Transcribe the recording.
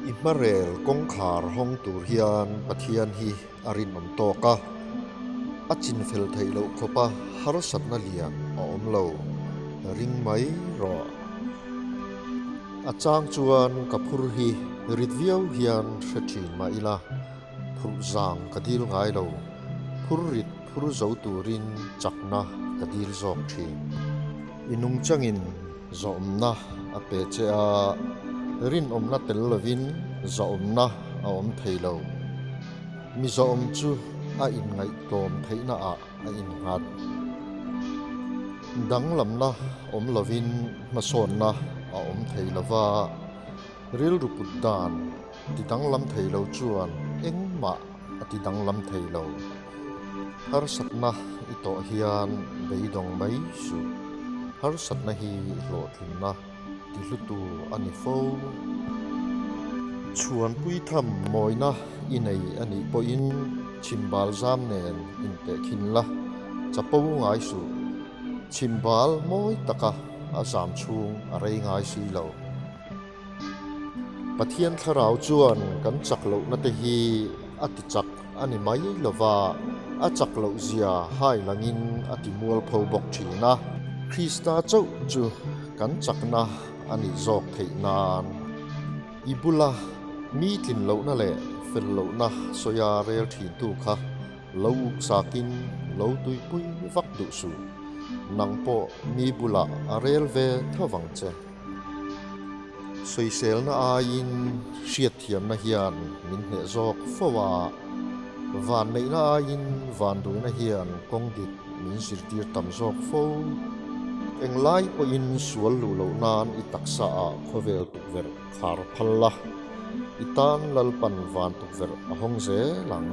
I hmarel kawngkhar hawng tur hian Pathian hi a rinawm tawk a, a chinfel theih loh khawpa harsatna lian a awm lo, ring mai rawh. A chang chuan ka phur hi rit viau hian hre thin mah ila, phurh zang ka dil ngai lo, phur rit phur zo turin chakna ka dil zawk thin. I nungchangin zawhawmna a pe che a, rinawmna tel lovin zawhawmna a awm thei lo. Mi zawhawm chu a inngaihtlawm theihna ah a innghat. Danglamna awm lovin hmasawnna a awm thei lova, rilru put dan ti danglam thei lo chuan engmah a ti danglam thei lo. Harsatna i tawh hian beidawng mai suh. Harsatna hi hlawhtlinna ti hlutu a ni fo. Chhuanpui tham mawina i nei a nih pawhin chhimbal zam nen intehkhin la, chapo ngai suh. Chhimbal mawi taka a zam chhung a rei ngai si lo. Pathian thlarau chuan kan chak lohna te hi a ti chak a ni mai lo va, a chak loh zia hai langin a ti mualpho bawk thin a. Krista chauh chu kan chakna a nih zawk theih nan i bula mi tlin lohna leh fel lohna sawia rel thintu kha lo uk sakin lo tuipui vak duh suh. Nang pawh mi bulah a rel ve tho vang che. Sawiselna aiin hriatthiamna hian min hneh zawk fo a, vanneihna aiin vanduaina hian kawng dik min zirtir tam zawk fo. Englai pawhin sual luh loh nan i taksa ah khawvel tukverh khar phal la, i tan Lalpan van tukverh a hawng zel ang.